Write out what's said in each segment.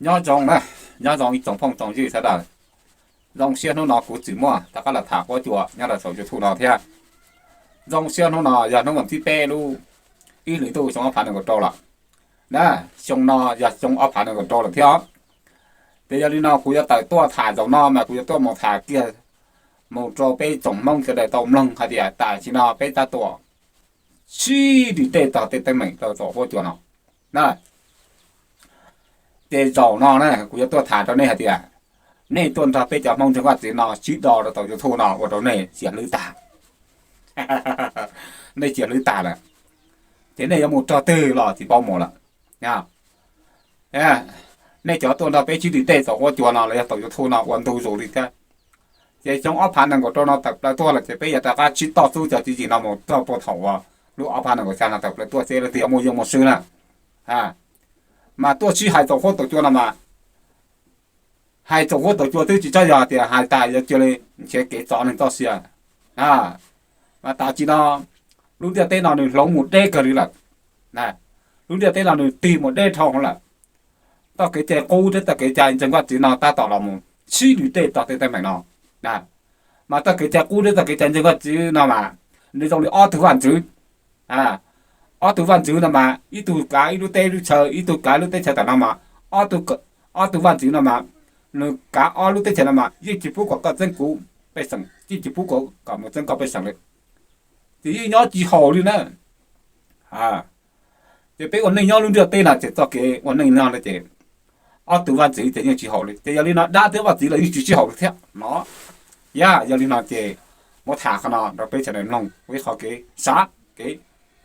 Nyob zoo na, nyob zoo ib tsoom phooj tsoom ywg sawv daws. Zoo siab hnub no kuv tseem muaj rov qab los tham quab cua nyob rau saum YouTube no thiab. Zoo siab hnub no yog hnub vas thib peb lub ib hlis ntuj xyoo ob phav nees nkaum rau lawm. Na, xyoo no yog xyoo ob phav nees nkaum rau lawm thiab. Ces yog li no kuv yuav tawm tuaj tham zaum no mas kuv yuav tuaj mus tham kiag mus rau peb tsoom Hmoob sawv daws tau mloog hais tias tam sim no peb tab tom sib nrim tej tog tej teeb meem rau saum huab cua no. Na, ces zaum no na kuv yuav tuaj tham rau nej hais tias nej tuaj nrog peb cov Hmoob ntseeg Vaj Tswv no sib do rau saum YouTube no ua rau nej xiam hlwb tag. Nej xiam hlwb tag lawm, ces nej yuav mus rau twg los tsis paub mus lawm. Nej cov tuaj nrog peb sib nrim tej saum huab cua no los yog saum YouTube no ua ntu zus li thiab. Ces xyoo ob phav nees nkaum rau no tawm plaws tuaj lawm ces peb yuav rov qab sib toj xub cov tswv yim no mus txog puag thaum uas lub ob phav nees nkaum xya no tawm plaws tuaj seb leej twg yuav muaj yeej muaj swb na. Mas tuaj sib hais saum huab saum cua no mas hais saum huab saum cua twb tsis tsob yog tias hais tas yuav cia li nrhiav kev txov neeg txoj sia. Mas tam sim no lub ntiaj teb no nws hloov mus deb kawg li lawm. Lub ntiaj teb no nws tig mus deb dhau lawm. Txoj kev cai qub thiab txoj kev cai ntseeg Vaj Tswv no tab tom los mus sib nrim tej tog tej teeb meem no. Mas txoj kev cai qub thiab txoj kev cai ntseeg Vaj Tswv no mas nws zoo li ob tug vaj ntxwv. Ob tug vaj ntxwv no mas ib tug kav ib lub teb lub chaw, ib tug kav lub teb chaws tam no mas ob tug vaj ntxwv no mas nws kav ob lub teb chaws no mas yeej tsis pub kom koj txeeb kuv pej xeem, yeej tsis pub kom mus txeeb koj pej xeem li. Ces yeej nyob tsis haum li na. Ces peb ua neej nyob lub ntiaj teb no ces txoj kev ua neej no ces ob tug vaj ntxwv ces yeej tsis haum li. Ces yog li no dab thiab vaj ntxwv los yeej tsis sib haum li thiab no. Yog li no ces muab tham qhov no rau peb sawv daws mloog ua ib qho kev xav, kev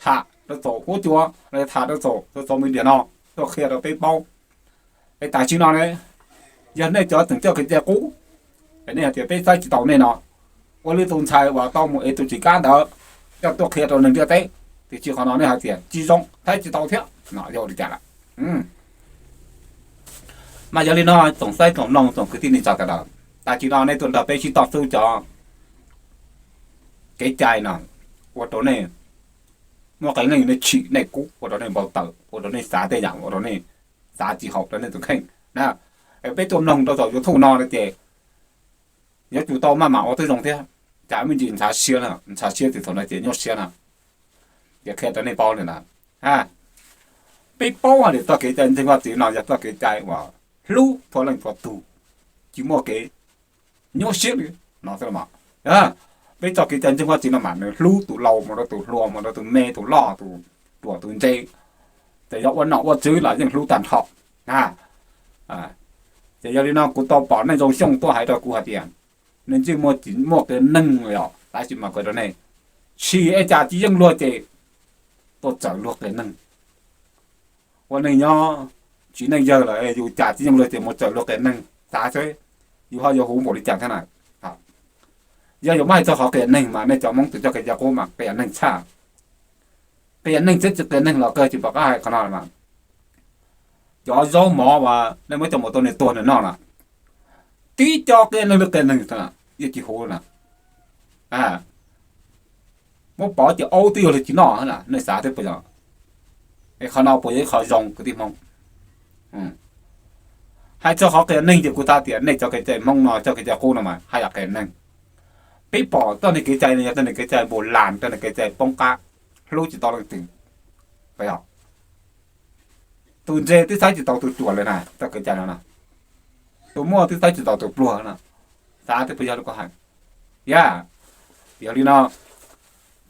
tham rau saum huab cua los tham rau saum social media no tuaj qhia rau peb paub. Es tam sim no ne, yog nej cov tseem coj kev cai qub, nej hais tias peb saib tsis taus nej no, ua li tus ntxhais uas tau mus ev tus tsis kab ntawd coj tuaj qhia rau neeg ntiaj teb, tiam sis qhov no nej hais tias tsis zoo, saib tsis taus thiab no yog ua li cas lawm? Mas yog li no tsoom saib tsoom mloog tsoom kwv tij neej tsa sawv daws, tam sim no nej tuaj nrog peb sib toj xub cov kev cai no ua rau nej muaj qee leej nej tshim nej kub, ua rau nej npau taws, ua rau nej xav tej yam ua rau nej xav tsis haum rau nej tus kheej na. Peb tuaj mloog rau saum YouTube no no ces yuav tsum tau maj mam ua tib zoo thiab, tsam me ntsis ntshav siab, ntshav siab tsis thaum no ces nyuaj siab na. Ces qhia rau nej paub li na, peb paub hais tias txoj kev cai ntseeg Vaj Tswv no yog txoj kev cai uas hlub txhua leej txhua tus, tsis muaj kev nyuaj siab li no xwb mas. Peb txoj kev cai ntseeg Vaj Tswv no mas nws hlub tus laus mus rau tus hluas mus rau tus me tus loj tus ruam tus ntse, txawm yog ua nom ua tswv los yeej hlub tag nrho. Ces yog li no kuv tau pom neej zoo xyooj tuaj hais rau kuv hais tias, nej ntsej muag tsis muaj qias neeg li os, tab sis mas kuv rau nej, tshis es cas tsis yeej luag ces tuaj txawm luag qias neeg. Ua neej nyob tsis neej yawg lawm yus cas tsis yeej luag ces mus txawm luag qias neeg, xav seb yus ho yuav huv npaum li cas thiab na. Yog yuav muab hais txog qhov qias neeg mas nej cov Hmoob tus coj kev cai qub mas qias neeg tshaj. Qias neeg thiab tsis qias neeg los kawg tsis pom qab hais qhov no mas. Cov zaub mov uas nej muab coj mus rau nws tuag nws noj na, tib co qias neeg li qias neeg yeej tsis huv na. Muab pov ces aub twb yuav luag tsis noj na, nej xav thiab puas yog? Es qhov no puas yog ib qho zoo kwv tij Hmoob? Hais txog qhov qias neeg ces kuv xav tias nej cov kev cai Hmoob no coj kev cai qub no mas haj yam qias neeg. Peb pom txoj niag kev cai no yog txoj niag kev cai npau las, txoj niag kev cai poob qab, hlub tsis tau leej twg. Tus ntse twb saib tsis taus tus ruam li na, txoj kev cai no na. Tus muaj twb saib tsis taus tus pluag na. Xav tias puas yog li kuv hais? Yog, yog li no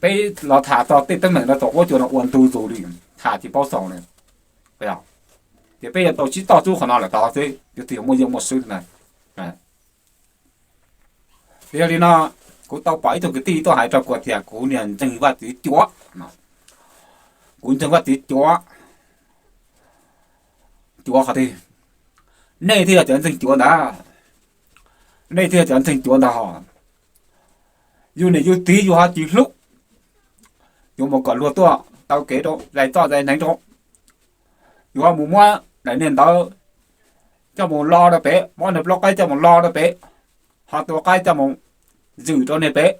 peb los tham txog tej teeb meem no txog huab cua no ua ntu zus li, tham tsis paub xaus li. Ces peb yuav tau sib toj xub qhov no lawm tod xwb, yuav tsum muaj yeej muaj swb na. Yog li no kuv tau pom ib tug kwv tij tuaj hais rau kuv tias kuv niag ntseeg Vaj Tswv cuav. Kuv ntseeg Vaj Tswv cuav. Cuav qhov twg? Nej thiaj yog cov ntseeg cuav ntag. Nej thiaj yog cov ntseeg cuav ntag hos. Yus niam yus txiv yus ho tsis hlub, yuav mus kom luag tuaj taw kev rau, zais txoj zais hneev rau. Yus ho mus muab daim niag ntawd coj mus lo rau pem, muab niag plaub qaib coj mus lo rau pem, ho tua qaib coj mus zwm rau niag pem,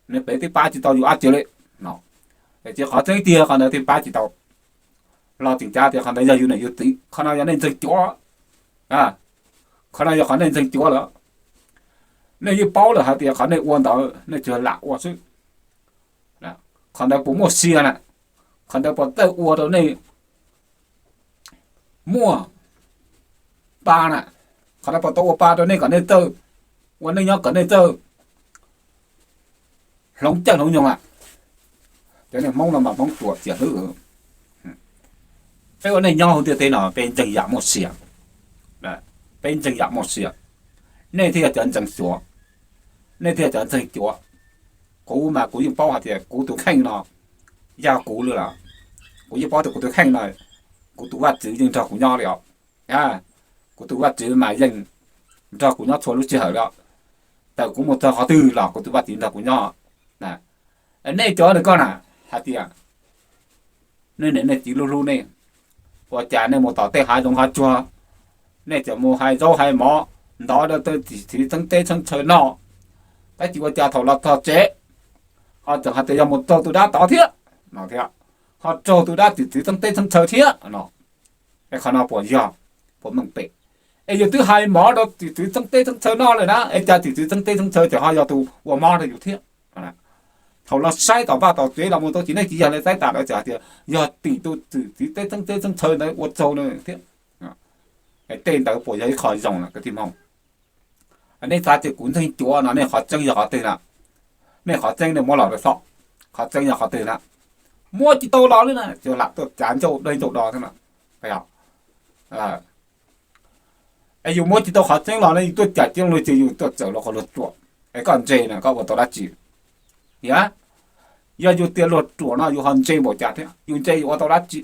niag pem twb pab tsis tau yus dab tsi li. Ces qhov tseeb tiag qhov ntawd twb pab tsis tau. Los tseem cav tias qhov ntawd yog yus niam yus txiv, qhov no yog nej ntseeg cuav. Qhov no yog qhov nej ntseeg cuav lawm. Nej yeej paub lawm hais tias qhov nej ua ntawd nej tsuas lam ua xwb. Qhov ntawd puas muaj sia na? Qhov ntawd puas txawj ua rau nej muaj pa na? Qhov ntawd puas tau ua pa rau nej kom nej txawj ua neej nyob, kom nej txawj hloov cawj hloov nyoog a? Cov neeg Hmoob no mas Hmoob ruam tiag xwb. Peb ua neej nyob hauv ntiaj teb no peb ntseeg yam muaj sia. Peb ntseeg yam muaj sia. Nej thiaj yog cov ntseeg cuav, nej thiaj yog cov ntseeg cuav. Kuv mas kuv yeej paub hais tias kuv tus kheej no yog kuv li lawm. Kuv yeej paub tias kuv tus kheej no, kuv tus Vajtswv yeej nrog kuv nyob li os. Kuv tus Vajtswv mas yeej nrog kuv nyob txhua lub sij hawm li os. Txawm kuv mus txog qhov twg los kuv tus Vajtswv nrog kuv nyob. Nej cov ntawm ko na, hais tias nej niam nej txiv hlub hlub nej, ua cas nej mus tom tej hav zoov hav tsuag, nej tseem mus hais zaub hais mov, ntov rau tej txiv txheeb teb txheeb chaw noj, tab sis ua cas thaum los txog tsev ho tseem hais tias yog mus raug tus dab tod thiab no thiab, ho raug tus dab txiv txheeb teb txheeb chaw thiab no. Es qhov no puas yog, puas meej pem? Es yus twb hais mov rau txiv txheeb teb txheeb chaw noj lawm na, es cas txiv txheeb teb txheeb chaw ces ho yog tus ua mob rau yus thiab? Thaum los saib tom vaj tom tsev los mus tau tsis neej tsis yaig lawv saib tas lawv txawm hais tias yog tim tus txiv txheeb teb txheeb chaw ntawd ua txaug na thiab. Es tej ntawd puas yog ib qho zoo lawm kwv tij Hmoob? Nej xav tias kuv ntseeg cuav no nej qhov tseeb yog qhov twg na? Nej qhov tseeb nej muab los rau saib, qhov tseeb yog qhov twg na? Muab tsis tau los li na, tsuas lam tuaj cav ncauj dawb ncauj do xwb na. Es yus muab tsis tau qhov tseeb los ne, yus tuaj cav tseeb lug ces yus tuaj txawm los qhov luag ruam. Es koj ntse na koj ua tau dab tsi? Yog, yog yus tias luag ruam no yus ho ntse npaum cas thiab? Yus ntse yus ua tau dab tsi?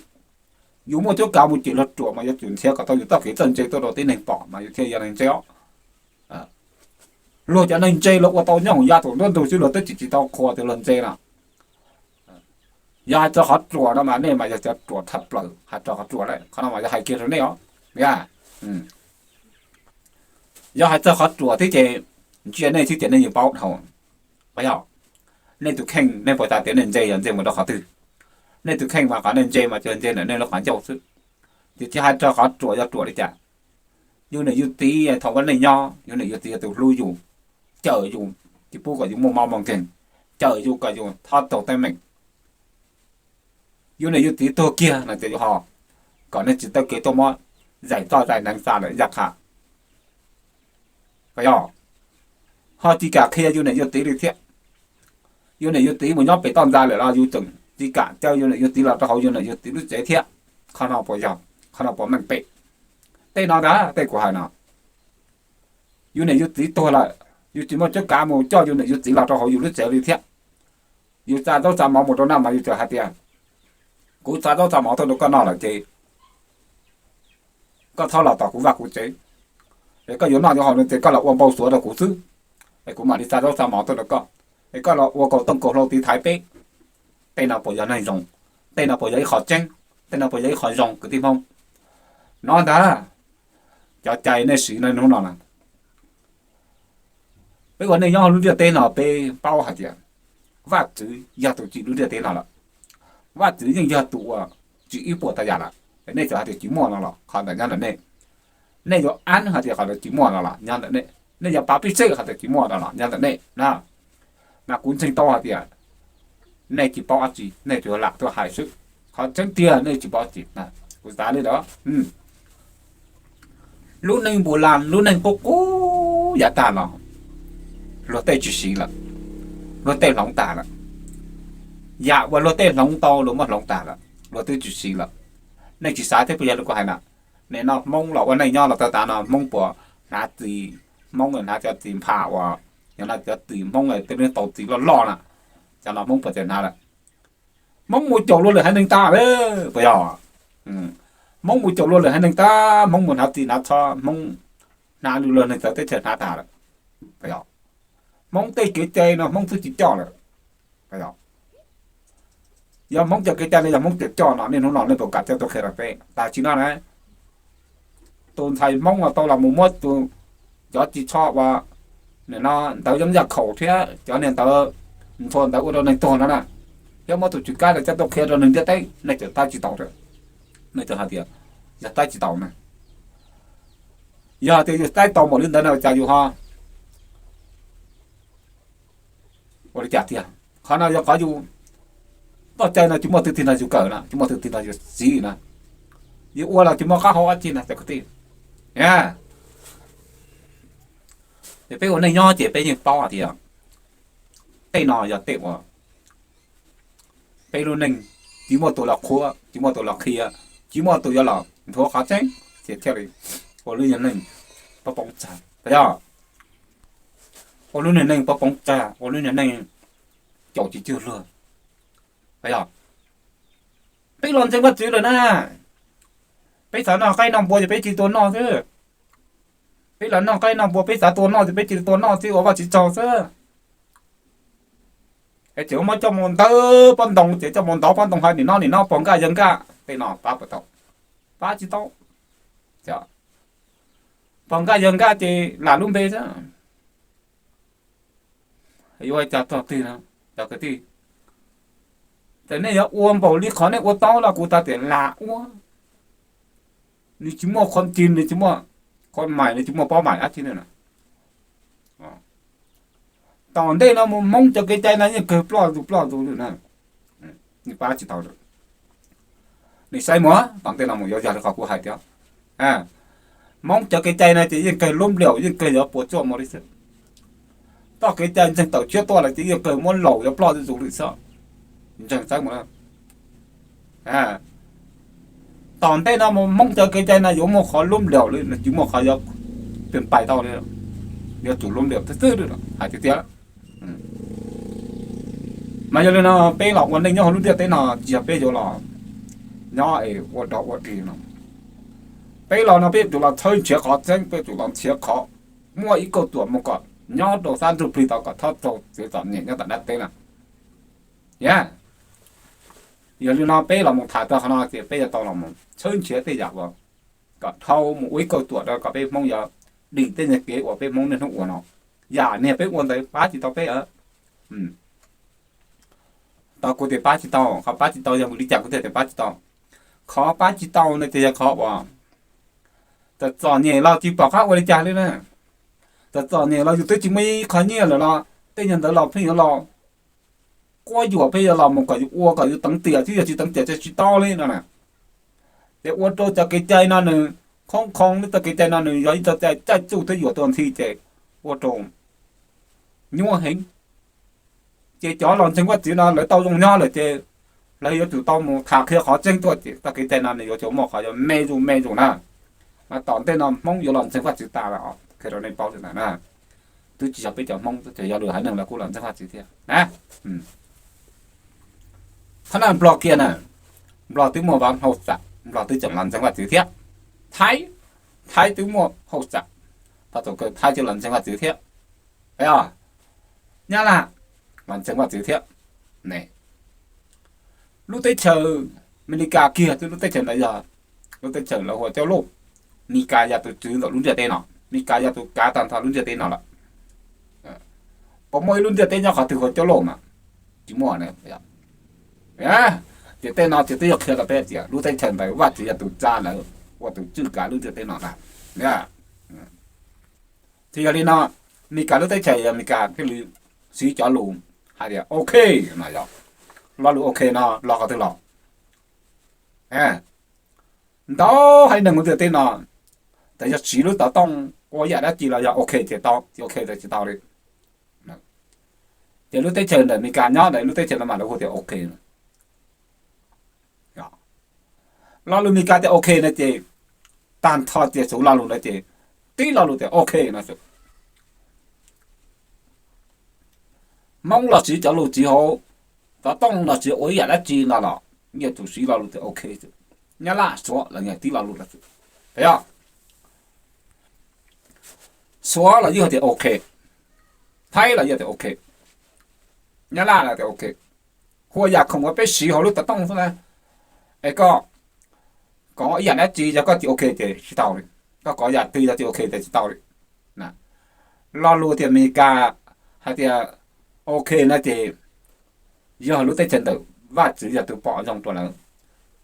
Yus muaj cuab kav mus cem luag ruam mas yuav tsum nrhiav kom tau yus txoj kev txawj ntse tuaj rau tib neeg pom mas yus thiaj yog neeg ntse os. Luag cov neeg ntse luag ua tau nyob hauv yav thaum nruab ntug xwb luag twb tsis tsis tau qhuas tias luag ntse no. Yog hais txog qhov ruam no mas nej mas yog cov ruam tshaj plaws, hais txog qhov ruam lawm qhov no mas yog hais kiag rau nej os. Yog hais txog qhov ruam thiab ces ntsia nej xwb ces nej yeej paub dhau. Yog, nej tus kheej nej puas xav tias nej ntse yog ntse mus rau qhov twg? Nej tus kheej mas qhov nej ntse mas tsuas ntse ntawm nej lub qhov ncauj xwb. Ces tsis hais txog qhov ruam yog ruam li cas, yus niam yus txiv thaum ua neej nyob yus niam yus txiv yog tus hlub yus, cawm yus, tsis pub kom yus muaj mob muaj nkeeg, cawm yus kom yus txhob raug teeb meem. Yus niam yus txiv tuag kiag no ces yus ho kom nej tsis taw kev tuaj muab zais txoj zais hneev xa lawm yaj qha. Yog, ho tsis kam qhia yus niam yus txiv li thiab. Yus niam yus txiv mus nyob pem toj ntxa lawm los yus tseem tsis kam caw yus niam yus txiv los rau hauv yus niam yus txiv lub tsev thiab. Qhov no puas yog, qhov no puas meej pem? Tej no ntag tej kuv hais no, yus niam yus txiv tuag lawm, yus tsis muaj cuab kav mus coj yus niam yus txiv los rau hauv yus lub tsev li thiab. Yus xa zaub xa mov mus rau naj mas yus txawm hais tias, kuv xa zaub xa mov tuaj rau koj noj lawm ces koj txhob los tom kuv vaj kuv tsev, es koj yuav noj yuav haus no ces koj los ua npau suav rau kuv xwb, es kuv mam li xa zaub xa mov tuaj rau koj, es koj los ua kaus tooj kaus hlau tiv thaiv peb. Tej no puas yog neeg zoo? Tej no puas yog ib qho tseeb? Tej no puas yog ib qho zoo kwv tij Hmoob? No ntag, cov cai nej siv no hnub no na, peb ua neej nyob hauv lub ntiaj teb no peb paub hais tias Vajtswv yog tus tsim lub ntiaj teb no lawm. Vajtswv yeej yog tus uas tsim ib puas tsav yam lawm. Nej txawm hais tias tsis muaj no los qhov ntawd nyob ntawm nej. Nej yuav ab hais tias qhov ntawd tsis muaj no los nyob ntawm nej. Nej yuav pav pib xej hais tias tsis muaj no los nyob ntawm nej na. Mas kuv ntseeg tau hais tias nej tsis paub dab tsi nej tsuas lam tuaj hais xwb. Qhov tseeb tiag nej tsis paub dab tsi. Kuv xav li ntawd. Lub neej npus las lub neej qub qub yav tag los luag tej tsis siv lawm, luag tej hloov tas lawm. Yam uas luag tej hloov tau luag muab hloov tas lawm, luag twb tsis siv lawm. Nej tsis xav thiab puas yog li kuv hais na? Nim no Hmoob los ua neej nyob los txog tav no Hmoob puas hnav txiv, Hmoob hnav cov txiv npham uas, yog no cov txiv Hmoob tej neeg tau txiv loj loj na, cov no Hmoob puas tseem hnav lawm? Hmoob mus caum luag lwm haiv neeg tag, puas yog? Hmoob mus caum luag lwm haiv neeg tag, Hmoob mus hnav txiv hnav tsho, Hmoob hnav lwm luag neeg txawv teb chaws hnav tag lawm. Hmoob tej kev cai no Hmoob twb tsis coj lawm. Yog Hmoob cov kev cai no yog Hmoob cov coj no niaj hnub no nej puas kam coj tuaj qhia rau peb? Tam sim no na, tus ntxhais Hmoob uas tau los mus muab tus, cov txiv tsho uas nim no ntawv yeeb yaj khaum thiab cov niag ntawv ntxhua ntawv ua rau neeg tuag no na, thiab muab tus tswv kab los coj tuaj qhia rau neeg ntiaj teb, nej tseem tab tsis tau, nej tseem hais tias yog tab tsis tau na. Yog tias yus taib tau npaum li ntawd no cas yus ho ua li cas tiag? Qhov no yog qhov yus txoj cai no tsis muaj tus twg nrog yus kawm na, tsis muaj tus twg nrog yus siv na. Yus ua los tsis muaj qab hau dab tsi na cov kwv tij. Es peb ua neej nyob ces peb yeej paub hais tias tej no yog tej uas peb lub neej tsis muaj tus los qhuab, tsis muaj tus los qhia, tsis muaj tus yuav los nthuav qhov tseeb, ces thiaj li ua lub neej poob poob tsag, yog ua lub neej poob poob tsag, ua lub neej caum tsis cuag luag, yog. Peb los ntseeg Vajtswv lawm na, peb xav noj qaib noj npua ces peb cia li tua noj xwb. Peb los noj qaib noj npua, peb xav tua noj ces peb cia li tua noj xwb, ua Vajtswv tsaug xwb. Es tseem muab coj mus ntawd pob ntoo, ces coj mus ntov pob ntoo hais nim no nim no pog nkaj yawg nkaj, tej no pab puas tau? Pab tsis tau. Pog nkaj yawg nkaj ces lam lub npe xwb. Yuav ua cas txog twg no, cov kwv tij? Ces nej yuav ua npaum li qhov nej ua tau los kuv tas tias lam ua. Nws tsis muaj qhov ci, nws tsis muaj qhov mais, nws tsis muaj pob mais dab tsi li na. Tom ntej no mus Hmoob cov kev cai no yeej kawg ploj zus ploj zus li na. Nws pab tsis tau. Nws saib mus tom ntej no mus yuav yog li qhov kuv hais tias Hmoob cov kev cai no ces yeej kawg lub npliaum yeej kawg yuav puas tsuaj mus li xwb. Txoj kev cai ntseeg tawm tshiab tuaj lawm ces yeej kawg muab laus yuav ploj zus li xwb. Ntseeg saib mus na. Tom ntej no mus Hmoob cov kev cai no yuav muaj qhov lub npliaum li, tsis muaj qhov yuav pais tau li. Yuav tsum lub npliaum xwb xwb li hais tiag tiag. Mas yog li no peb los ua neej nyob hauv lub ntiaj teb no tsis yog peb yuav los nyob es ua dog ua dig no. Peb los no peb yuav tsum los txhawb nrhiav qhov tseeb, peb yuav tsum los nrhiav qhov muaj ib kauj ruam mus kom nyob rau sab ntsuj plig tau kom txhob raug txom nyem nyob tom ntiaj teb na. Yog li no peb los mus tham txog qhov no ces peb yuav tau los mus txhawb nrhiav tej yam uas kom dhau mus ua ib kauj ruam rau kom peb Hmoob yuav dim tej nyuag kev uas peb Hmoob niaj hnub ua no. Yam niag peb ua ntawd pab tsis tau peb. Tau kuv tias pab tsis tau, qhov pab tsis tau yog vim li cas kuv thiaj tias pab tsis tau? Qhov pab tsis tau no ces yog qhov uas txom txom nyem los tsis pom qab ua li cas li na. Txom txom nyem los yus twb tsis muaj ib qho nyiaj lawm los tej nyuag ntawd los pheej yuav los quab yuam, pheej yuav los mus kom yus ua kom yus teev tiam xwb, yog tsis teev tiam ces tsis tau li no na. Ces ua rau cov kev cai no nws khoob khoo, lub txoj kev cai no nws yog ib txoj cai caij tsuj thiab yuam tua ntxhi ces ua rau nyuaj heev. Ces cov los ntseeg Vajtswv no lawv tau zoo nyob lawm ces lawv yuav tsum tau mus tham qhia qhov tseeb tuaj ces txoj kev cai no nws yuav tsum muaj qhov yuav me zus me zus na. Mas tom ntej no Hmoob yuav los ntseeg Vajtswv tas lawm os, qhia rau nej paub li ntawd na. Twb tsis yog peb cov Hmoob, twb tsis yog lwm haiv neeg los kuj los ntseeg Vajtswv thiab na. Qhov no Nplog kiag na, Nplog twb muaj vaj hauj sam, Nplog twb tseem los ntseeg Vajtswv thiab. Thaib, Thaib twb muaj hauj sam, thaum kawg Thaib twb los ntseeg Vajtswv thiab. Nyab Laj los ntseeg Vajtswv thiab. Lub teb chaws Amelikas kiag twb, lub teb chaws ntawd yog lub teb chaws lawv hu ua Cauj Lauj. Amelikas yog tus tswv ntawm lub ntiaj teb no, Amelikas yog tus kav tag nrho lub ntiaj teb no lawm. Puas muaj ib lub ntiaj teb nyob qhov twg hu ua Cauj Lauj mas? Tsis muaj. Ces tej no ces twb yog qhia rau peb tias lub teb chaws ntawd Vajtswv yog tus tsa lawv ua tus tswj kav lub ntiaj teb no ntag. Ces yog li no, Amelikas lub teb chaws yog Amelikas thiaj li siv cov lus hais tias ok no yog, lo lus ok no los qhov twg los? Ntau haiv neeg hauv ntiaj teb no, txawm yog siv lub xov tooj ua yam dab tsi los yog ok ces tau, tsis ok ces tsis tau li. Ces lub teb chaws ntawm Amelikas nyob ntawm lub teb chaws no mas lawv hu tias ok. Lo lus Amelikas tias ok no ces tag nrho tias xub lo lus ntawd ces tib lo lus tias ok no xwb. Hmoob los siv cov lus tsis hauv xov tooj los tsis ua ib yam dab tsi no los yeej tsum siv lo lus tias ok. Nyab Laj, Suav los yeej tib lo lus no xwb. Suav los yeej tias ok, Thaib los yeej tias ok, Nyab Laj los tias ok. Hu yam khoom uas peb siv hauv lub xov tooj xwb na, es koj kov ib yam dab tsi yog koj tsis ok ces tsis tau li, koj kov yam twg yog tsis ok ces tsis tau li. Lo lus tias Amelikas hais tias ok no ces yog lub teb chaws ntawm Vajtswv yog tus pom zoo rau lawv,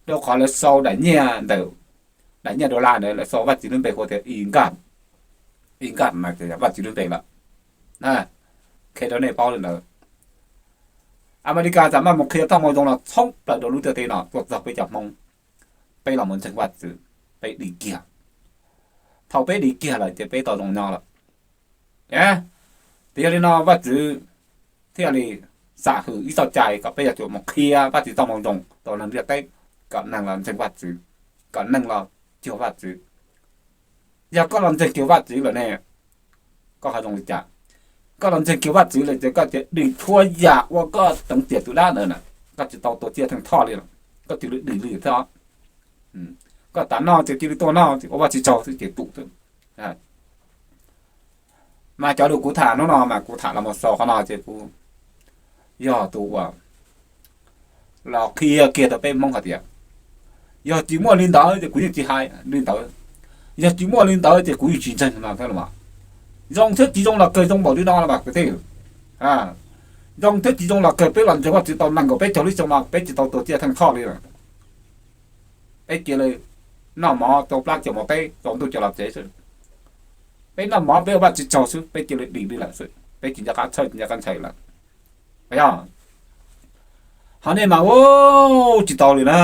rau qhov lawv sau daim nyiaj ntawm, daim nyiaj dollar ntawd lawv sau Vajtswv lub npe hu tias i nkaj. Ib nkaj no ces yog Vajtswv lub npe lawm. Qhia rau nej paub li ntawd. Amelikas txawm maj mus qhia txoj moo zoo los txhoob plaws rau lub ntiaj teb no tuaj txog peb cov Hmoob, peb los mus ntseeg Vajtswv, peb dim kiag. Thaum peb dim kiag lawm ces peb tau zoo nyob lawm. Ces yog li no Vajtswv thiaj li xam hwm ib txoj cai kom peb yuav tsum mus qhia Vajtswv txoj moo zoo rau neeg ntiaj teb, kom neeg los ntseeg Vajtswv, kom neeg los cuag Vajtswv. Yog koj los ntseeg cuag Vajtswv lawm ne, koj ho zoo li cas? Koj los ntseeg cuag Vajtswv lawm ces koj cia li dim txhua yam uas koj teev tiam tus dab ntawd na, koj tsis tau tua ciaj theej thoj li lawm, koj cia li dim li thiab. Koj xav noj ces cia li tuaj noj, ua Vajtswv tsaug xwb ces tu xwb. Mas cov lus kuv tham hnub no mas kuv tham los mus xaus qhov no ces kuv yog tus uas los qhia kiag rau peb Hmoob hais tias yog tsis muaj li ntawd ces kuv yeej tsis hais li ntawd, yog tsis muaj li ntawd ces kuv yeej tsis ntseeg no thiab los mas. Zoo thiab tsis zoo los kawg zoo npaum li no los mas kwv tij, zoo thiab tsis zoo los kawg peb los ntseeg Vajtswv tau nees nkaum peb caug lub xyoo no peb tsis tau tua ciaj theej thoj li lawm. Peb cia li noj mov rau plab cov mov teb rau ntuj cov los tsev xwb. Peb noj mov peb ua Vajtswv tsaug xwb, peb cia li dim li lawm xwb, peb tsis nco qab txhawj tsis nco qab ntshai lawm. Yog ho nej mas ua tsis tau li na.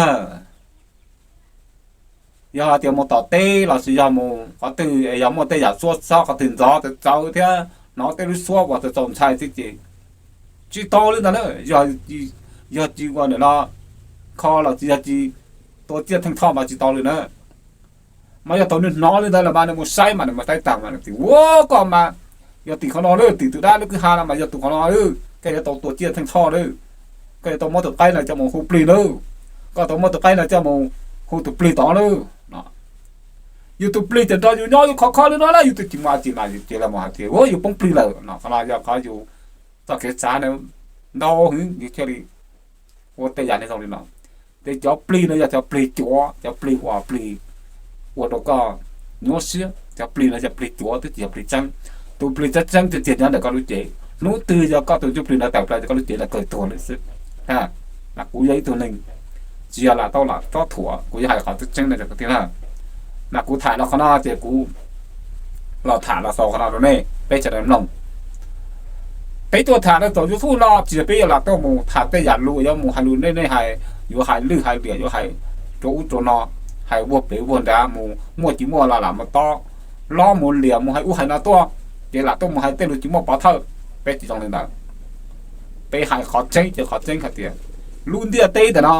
Yog hais tias mus tom teb los sis yog mus qhov twg es yog muaj tej yam suab xob qhov twg ntxov txawv txawv thiab hnov tej lub suab uas txaus txaus ntshai xwb ces tsis tau li ntawd na. Yog tsis ua ntawm no kho los tsis yog tsis tua ciaj theej thoj mas tsis tau li na. Mas yog thaum nws hnov li ntawd los mas nws mus saib mas nws mus saib tag mas nws tias ua koj mas yog tim qhov no lawm, tim tus dab lub kwj ha no mas yog tus qhov no lawm, koj yuav tau tua ciaj theej thoj lawm, koj yuav tau muab tus qaib no coj mus hu plig lawm, koj tau muab tus qaib no coj mus hu tus plig tod lawm. Yus tus plig ces nrog yus nyob yus khov kho li no na, yus twb tsis muaj dab tsi mas yus cia li mus hais tias ua yus poob plig lawm no. Qhov no yog qhov yus txoj kev xav ntau heev yus thiaj li ua tej yam li zoo li no. Ces cov plig no yog cov plig cuav, cov plig uas plig ua rau koj nyuaj siab, cov plig no yog plig cuav twb tsis yog plig tseeb. Tus plig tseeb tseeb tiag tiag nyob ntawm koj lub cev. Hnub twg yog koj tus ntsuj plig ntawd tawm plaws ces koj lub cev ntawd kawg tuag lawm xwb. Mas kuv yog ib tug neeg tsis yog lam tau lam tsob thuam, kuv yuav hais qhov tseeb tseeb no rau kwv tij na. Mas kuv tham los qhov no ces kuv los tham los xaus qhov no rau nej peb sawv daws mloog. Peb tuaj tham rau saum YouTube no tsis yog peb yuav lam tuaj mus tham tej yam lus yuav mus hais lus nej nej hais, yuav hais lwj hais liam, yuav hais rau ub rau no, hais vuag pem vuag nrad mus muaj tsis muaj los lam mus tob hlob mus liam mus hais ub hais no tuaj, ces lam tuaj mus hais tej lus tsis muaj pov thawj. Peb tsis zoo li ntawd. Peb hais qhov tseeb ces qhov tseeb hais tias lub ntiaj teb ntawm no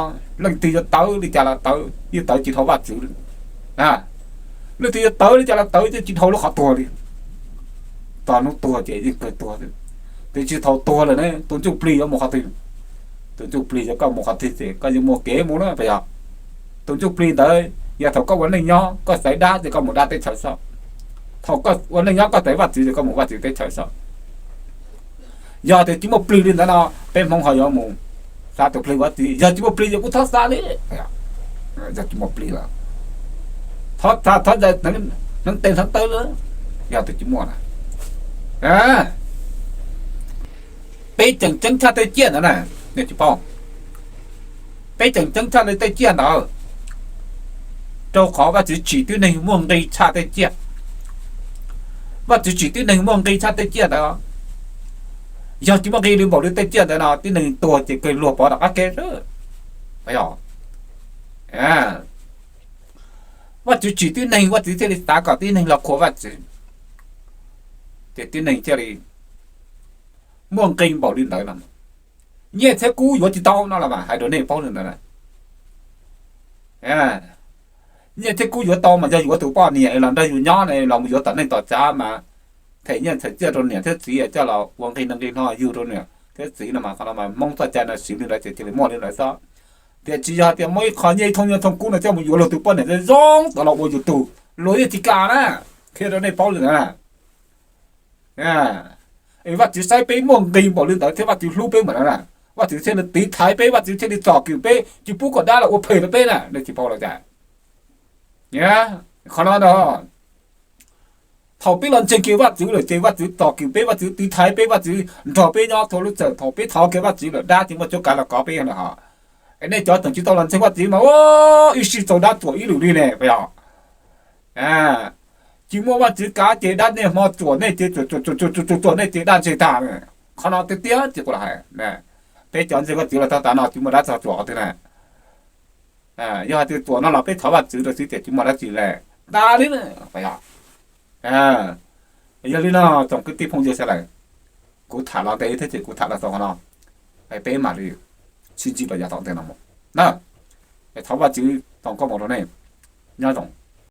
leej twg yuav tawv li cas los tawv yeej tawv tsis dhau Vajtswv li. Leej twg yuav tawv li cas los tawv yeej tsis dhau lub qhov tuag li. Txog hnub tuag ces yeej kawg tuag xwb. Tiam sis thaum tuag lawm ne tus ntsuj plig yuav mus qhov twg? Tus ntsuj plig yog koj mus qhov twg ces koj yuav muaj kev mus na puas yog? Tus ntsuj plig ntawd yog thaum koj ua neej nyob koj xaiv dab ces koj mus dab teb chaws xwb. Thaum koj ua neej nyob koj xaiv Vajtswv ces koj mus Vajtswv teb chaws xwb. Yog tias tsis muaj plig li ntawd no peb Hmoob ho yuav mus xav tus plig ua txiv, yog tsis muaj plig ces kuj txhob xav li. Yog tsis muaj plig lawm, thov thov hneev tes hneev taw lawm, yog tias tsis muaj na. Peb tseem ceeb tshaj tej ciaj ntawd na, nej tsis paub. Peb tseem ceeb tshaj li tej ciaj ntawd, rau qhov Vajtswv tsim tib neeg muaj nqi tshaj tej ciaj. Vajtswv tsim tib neeg muaj nqi tshaj tej ciaj ntawd. Yog tsis muaj nqi li npaum li tej ciaj ntawd no tib neeg tuag ces kawg luag pov tom qab kev xwb. Vajtswv tsim tib neeg, Vajtswv thiaj li xav kom tib neeg los qhuas Vajtswv, ces tib neeg thiaj li muaj nqi npaum li ntawd no. Nyiaj thiab kub yuav tsis tau no los mas hais rau nej paub li ntawd na. Nyiaj thiab kub yuav tau mas yog yuav tus poj niam los nrog yus nyob ne los mus yuav tom neej tom tsav mas them nyiaj them txiaj rau niam thiab txiv coj los ua nqi nqi hlo yug rau niam thiab txiv no mas qhov no mas Hmoob txoj cai no siv li ntawd ces cia li muaj li ntawd xwb. Tiam sis yog tias muaj ib qho nyiaj ib thooj nyiaj thooj kub no coj mus yuav luag tus poj niam zoo tom los ua yus tug, luag yeej tsis kam na. Qhia rau nej paub li ntawd na. Es Vajtswv saib peb muaj nqi npaum li ntawd thiab Vajtswv hlub peb npaum ntawd na, Vajtswv thiaj li tiv thaiv peb, Vajtswv thiaj li txom kwm peb tsis pub kom dab los ua phem rau peb na, nej tsis paub los cas? Qhov no no, thaum peb los ntseeg kiag Vajtswv lawm ces Vajtswv txom kwm peb, Vajtswv tiv thaiv peb, Vajtswv nrog peb nyob txhua lub txawm. Thaum peb thov kiag Vajtswv lawm dab tsis muaj cuab kav los kov peb lawm hos. Es nej cov tseem tsis tau los ntseeg Vajtswv mas ib sij txaus dab tsuam ib lwm li ne puas yog? Tsis muaj Vajtswv kav ces dab niaj hmo txuam nej ces txuam txuam txuam nej ces dab ntseg tag. Qhov no tiag tiag ces kuv los hais, peb cov ntseeg Vajtswv los txog tav no tsis muaj dab txog txuam qhov twg na. Yog hais tias txuam no los peb thov Vajtswv rau xwb tias tsis muaj dab tsi li, tas li na. Yog li no tsoom kwv tij phooj ywg sawv daws, kuv tham los ntev thiab ces kuv tham los txog qhov no, peb mam li sib ntsib rau yav tom ntej no mus na. Thov Vajtswv tos koj mus rau nej, nyob zoo.